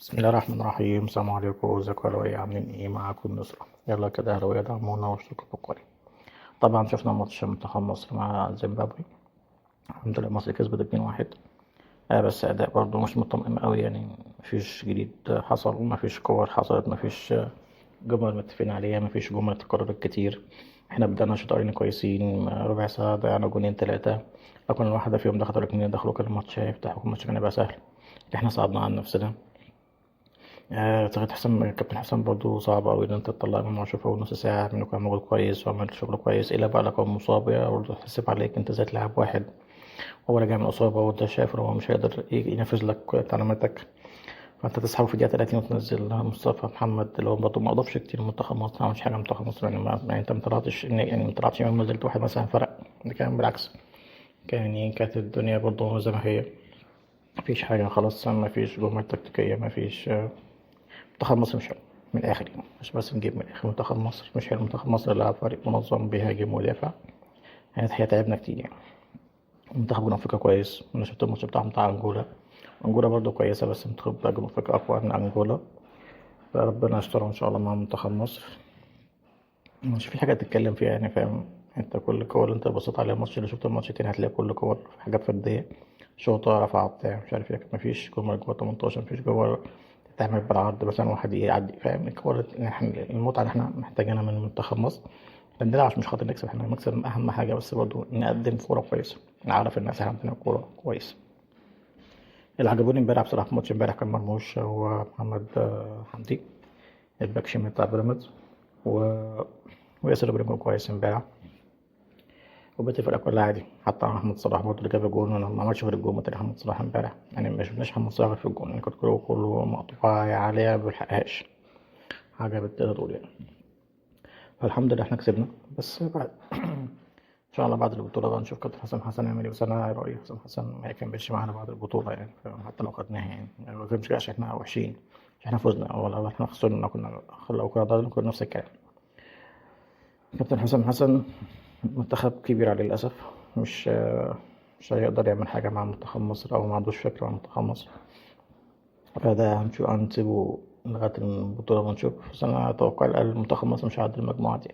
بسم الله الرحمن الرحيم. السلام عليكم، ازيكم يا اهلاويه؟ عاملين ايه؟ معاكم النصرة. يلا كده اهلاويه دعمونا واشتركوا في القناة. طبعا شفنا ماتش منتخب مصر مع زيمبابوي، الحمد لله مصر كسبت 2-1. بس اداء برضو مش مطمئن قوي، مفيش جديد حصل، مفيش كور حصلت، مفيش جمل متفقين عليها، مفيش جمل اتكررت كتير. احنا بدأنا شوط كويسين، ربع ساعة ضيعنا جونين تلاتة، لو كان واحدة فيهم دخلت ولا اتنين دخلوا كان الماتش هيفتح والماتش كان هيبقى سهل. احنا صعبنا على نفسنا. طريقة حسام، كابتن حسام برضو صعب أوي إن أنت تطلع إمام عاشور في أول نص ساعة، منه كان موجود كويس وعمل شغل كويس، إلا بقى لو كان مصاب يا برضه تحسب عليك أنت إزاي تلعب واحد هو راجع من إصابة وأنت شايف إن هو مش هيقدر ينفذ لك تعليماتك، فأنت تسحبه في الدقيقة 30 وتنزل مصطفى محمد اللي هو برضه ما أضافش كتير لمنتخب مصر، ما عملش حاجة منتخب مصر، يعني ما يعني أنت ما طلعتش يعني ما طلعتش إمام نزلت واحد مثلا فرق، ده كان بالعكس، كانت الدنيا برضه زي ما هي، مفيش حاجة خلاص، مفيش جمل تكتيكية، مفيش. منتخب مصر مش حلو من الآخر، مش بس نجيب من الآخر، منتخب مصر مش حلو. منتخب مصر لعب فريق منظم بيهاجم ويدافع، احنا تعبنا كتير. منتخب جنوب أفريقيا كويس، أنا شفت الماتش بتاعهم بتاع أنجولا، أنجولا برضو كويسة، بس منتخب جنوب أفريقيا أقوى من أنجولا، فربنا يستر إن شاء الله مع منتخب مصر. مش في حاجة تتكلم فيها يعني، فاهم انت؟ كل كور اللي انت بصيت عليها الماتش، اللي شفت الماتش التاني هتلاقي كل كور حاجات فردية، شوطة رفعة بتاع مش عارف ايه، لكن مفيش جمل جوه 18، مفيش جوه تعمل بالعرض مثلا واحد يعدي، فاهم؟ الكور اللي احنا المتعة اللي احنا محتاجينها من منتخب مصر، احنا بنلعب مش خاطر نكسب، احنا المكسب أهم حاجة، بس برضو نقدم كورة كويسة، نعرف الناس احنا عندنا كورة كويسة. اللي عجبوني امبارح بصراحة في ماتش امبارح كان مرموش ومحمد حمدي الباك شمال بتاع بيراميدز، وياسر ابراهيم كويس امبارح، وبقيت الفرقة كلها عادي، حتى محمد صلاح برضه اللي جاب الجون، انا ما عملش غير الجون بتاع محمد صلاح امبارح، ما شفناش محمد صلاح غير في الجون، كانت كله مقطوعة عالية ما بيلحقهاش، حاجة بتقدر تقول. فالحمد لله احنا كسبنا، بس بعد ان شاء الله بعد البطولة بقى نشوف كابتن حسام حسن يعمل ايه. بس انا رأيي حسام حسن ما يكملش معانا بعد البطولة، حتى لو خدناها، ما كانش عشان احنا وحشين، عشان احنا فزنا او لو احنا خسرنا لو كنا ضايعين كنا نفس الكلام. كابتن حسام حسن منتخب كبير عليه للأسف، مش هيقدر يعمل حاجة مع منتخب مصر أو ما عندوش فكرة مع منتخب مصر، فده هنسيبه لغاية البطولة ونشوف. بس أنا أتوقع الأقل منتخب مصر مش هيعدي المجموعة دي،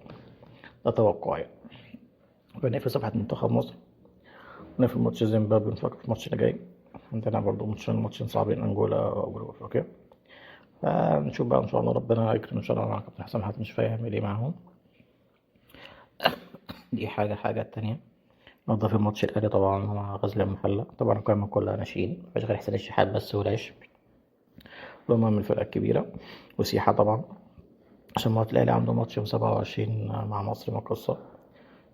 ده توقعي. بنقفل صفحة منتخب مصر، نقفل ماتش زيمبابوي، نفكر في الماتش اللي جاي. عندنا برضو ماتشين صعبين، أنجولا وجنوب أفريقيا، فنشوف بقى إن شاء الله ربنا يكرم إن شاء الله مع كابتن حسام حسن، مش فاهم يعمل إيه معاهم. دي حاجة تانية. نضيف في الماتش الأهلي طبعا مع غزل المحلة، طبعا القائمة كلها ناشئين، مفيش غير حسين الشحات بس والعش اللي هم من الفرقة الكبيرة، وسيحة طبعا عشان ماتش الأهلي عنده ماتش يوم 27 مع مصر مقاصة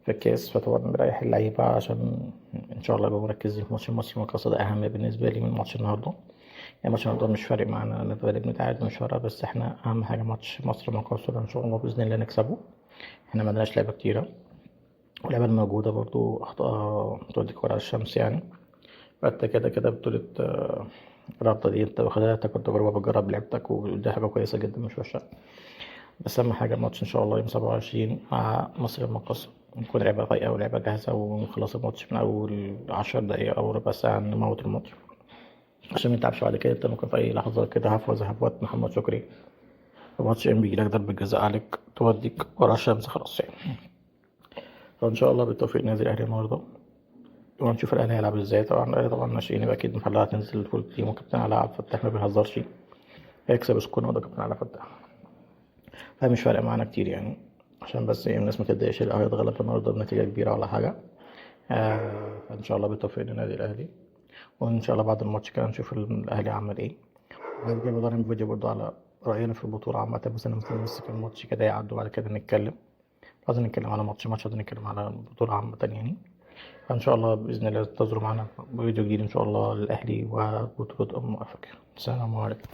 في الكاس، فطبعا مريح اللعيبة عشان إن شاء الله يبقوا مركزين في ماتش مصر مقاصة، ده أهم بالنسبة لي من ماتش النهاردة. ماتش النهاردة مش فارق معانا، نتغلب نتعادل مش فارقة، بس احنا أهم حاجة ماتش مصر مقاصة ده إن شاء الله بإذن الله نكسبه. احنا ما عندناش لعيبة كتيرة، واللعيبة الموجودة برضو أخطاء تودي كورة على الشمس. فأنت كده كده بطولة، الرابطة دي أنت واخدها تاخد تجربة، بتجرب لعبتك، ودي حاجة كويسة جدا مش وحشة. بس أهم حاجة الماتش إن شاء الله يوم 27 مع مصر المقاصة، نكون لعبة فايقة ولعبة جاهزة، ونخلص الماتش من أول 10 دقايق أو ربع ساعة نموت الماتش عشان ما نتعبش بعد كده. أنت ممكن في أي لحظة كده هفوة زي هفوات محمد شكري في ماتش إم بي يجيلك ضربة جزاء عليك توديك ورا الشمس خلاص. فإن شاء الله بالتوفيق نادي الأهلي النهاردة، وهنشوف الأهلي هيلعب إزاي. طبعا الأهلي طبعا ناشئين، يبقى أكيد محلها هتنزل فول تيم، وكابتن علاء عبد الفتاح ما بيهزرش، هيكسب سكون وده كابتن علاء فتاح، فمش فارق معانا كتير عشان بس الناس ما تتضايقش. الأهلي اتغلب النهارده بنتيجة كبيرة ولا حاجة. فإن شاء الله بالتوفيق للنادي الأهلي، وإن شاء الله بعد الماتش كده نشوف الأهلي عمل إيه. بعد كده برضه نعمل فيديو برضه على رأينا في البطولة عامة، بس أنا مستني بس كان ماتش كده يعدوا بعد كده نتكلم، لازم نتكلم على ماتش، لازم نتكلم على البطولة عامة. فإن شاء الله بإذن الله تنتظروا معانا فيديو جديد إن شاء الله للأهلي وبطولة أمم أفريقيا. السلام عليكم.